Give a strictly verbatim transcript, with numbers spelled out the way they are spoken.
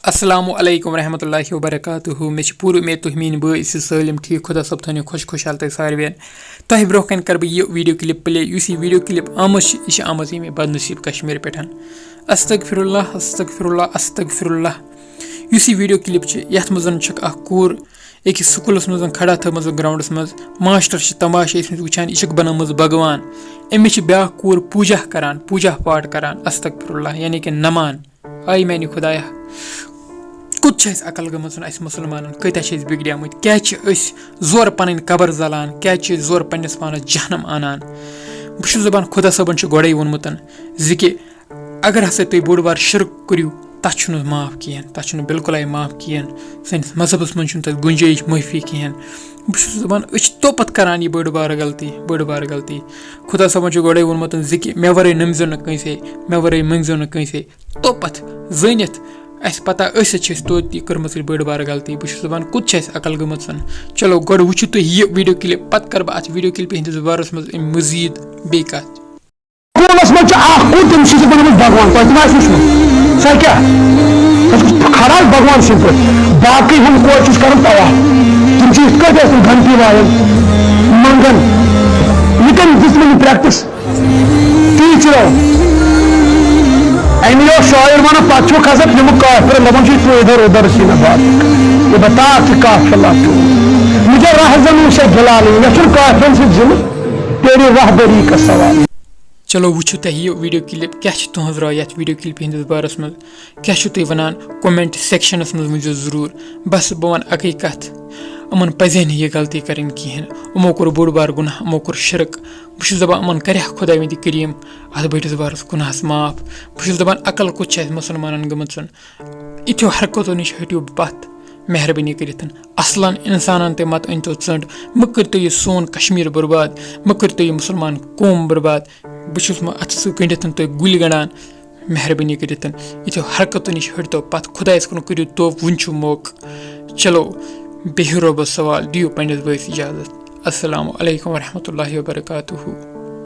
السلام علیکم ورحمۃ اللہ وبرکاتہ۔ مےٚ چھِ پوٗرٕ اُمید تُہۍ میٛٲنۍ بٲے ٲسِو سٲلِم ٹھیٖک۔ خۄدا صٲب تھٲینو خۄش خۄشحال تۄہہِ ساروِیَن۔ تۄہہِ برونٛہہ کَنہِ کَرٕ بہٕ یہِ ویٖڈیو کِلِپ پٕلے، یُس یہِ ویٖڈیو کِلِپ آمٕژ چھِ، یہِ چھِ آمٕژ ییٚمہِ بدنصیٖب کشمیٖر پٮ۪ٹھ۔ استغفر اللہ، استغفر اللہ، استغفر اللہ۔ یُس یہِ ویٖڈیو کِلِپ چھِ، یَتھ منٛز چھَکھ اَکھ کوٗر أکِس سکوٗلَس منٛز کھڑا تھٲومٕژ گراوُنٛڈَس منٛز، ماسٹر چھِ تماشہٕ ٲسۍمٕتۍ وٕچھان، یہِ چھَکھ بَنٲومٕژ بھگوان۔ أمِس چھِ بیٛاکھ کوٗر پوٗجا کَران، پوٗجا پاٹھ کَران، استغفر اللہ، یعنی کہِ نمان۔ آے میانہِ خۄدایا، کوٚت چھِ اَسہِ عقل گٔمٕژ اَسہِ مُسلمانَن؟ کۭتیٛاہ چھِ أسۍ بِگڑیمٕتۍ؟ کیٛازِ چھِ أسۍ زورٕ پَنٕنۍ قبر زالان؟ کیٛازِ چھِ أسۍ زورٕ پنٛنِس پانَس جہنم اَنان؟ بہٕ چھُس دَپان، خۄدا صٲبَن چھُ گۄڈَے ووٚنمُت زِ کہِ اگر ہسا تُہۍ بوٚڑ بار شِرک کٔرِو، تَتھ چھُنہٕ معاف کِہیٖنۍ، تَتھ چھُنہٕ بِلکُلَے معاف کِہیٖنۍ۔ سٲنِس مذہبَس منٛز چھُنہٕ تَتھ گُنجٲیِش معٲفی کِہیٖنۍ۔ بہٕ چھُس دَپان، أسۍ چھِ توپَتھ کَران یہِ بٔڑ بار غلطی، بٔڑ بار غلطی۔ خۄدا صٲبَن چھُ گۄڈَے ووٚنمُت زِ کہِ مےٚ وَرٲے نٔمزیو نہٕ کٲنٛسے، مےٚ وَرٲے مٔنٛگزیو نہٕ کٲنٛسے۔ توپَتھ زٲنِتھ اَسہِ پَتہ ٲسِتھ چھِ أسۍ توتہِ یہِ کٔرمٕژ یہِ بٔڑ بار غلطی۔ بہٕ چھُس دَپان، کوٚت چھِ اَسہِ عقل گٔمٕژ؟ چلو، گۄڈٕ وٕچھِو تُہۍ یہِ ویٖڈیو کِلِپ، پَتہٕ کَرٕ بہٕ اَتھ ویٖڈیو کِلپہِ ہِنٛدِس بارَس منٛز اَمہِ مٔزیٖد بیٚیہِ کَتھ۔ سکوٗلَس منٛز چھِ اَکھ کوٗر، تٔمِس چھِ سُہ بَنٲومٕژ بھگوان، تۄہہِ تہِ ما آسہِ وٕچھمُت؟ سۄ کیٛاہ؟ سۄ چھِ کھڑا بھگوان سٕنٛدۍ پٲٹھۍ۔ باقٕے ہُم کورِ چھِ کَران طواف۔ تِم چھِ یِتھ کٲٹھۍ ٲسۍ تِم گھنٹی وایان، منٛگان۔ یہِ کٔمۍ دِژ تِمَن یہِ practice؟ ٹیٖچرو۔ اَمی اوس شٲعر وَنان، پَتہٕ چھُ کھسان تِم کافر، دَپان چھِ، "تو ادھر ادھر کی نہ بات، یہ بتا کہ قافلہ کیوں؟ مجھے رہزنوں سے گلہ نہیں، مےٚ چھُنہٕ کافرَن سۭتۍ ذِلہٕ، تیری راہبری کا سوال۔" چلو، وٕچھِو تۄہہِ یہِ ویٖڈیو کِلِپ، کیٛاہ چھِ تُہٕنٛز راے یَتھ ویٖڈیو کِلِپہِ ہِنٛدِس بارَس منٛز؟ کیٛاہ چھُو تُہۍ وَنان؟ Comment sectionَس منٛز ؤنۍزیو ضروٗر۔ بَس، بہٕ وَنہٕ اَکٕے کَتھ، یِمَن پَزِ ہے نہٕ یہِ غلطی کَرٕنۍ کِہیٖنۍ۔ یِمو کوٚر بوٚڑ بار گُناہ، یِمو کوٚر شِرک۔ بہٕ چھُس دَپان، یِمَن کَرِ ہا خۄداوندِ کریٖم اَتھ بٔڑِس بارَس گُناہَس معاف۔ بہٕ چھُس دَپان، عقل کوٚت چھِ اَسہِ مُسلمانَن گٔمٕژ؟ یِتھیو حرکتو نِش ہٹِو پَتھ، مہربٲنی کٔرِتھ۔ اَصلَن اِنسانَن تہِ مَتہٕ أنۍتو ژٔنٛڈ۔ مہٕ کٔرۍتو یہِ سون کشمیٖر برباد، مہٕ کٔرۍتو یہِ مُسلمان قوم برباد۔ بہٕ چھُس وۄنۍ اَتھٕ سۭتۍ گٔنٛڈِتھ تۄہہِ گُلۍ گَنٛڈان۔ مہربٲنی کٔرِتھ یِتھیو حرکتو نِش ہٹتو پتھ۔ خۄدایَس کُن کٔرِو توبہٕ، وُنہِ چھُ موقعہٕ۔ چلو، بِہِو رۄبَس سوال، دِیِو پنٛنِس بٲیِس اِجازت۔ السلام علیکم ورحمۃ اللہ وبرکاتہ۔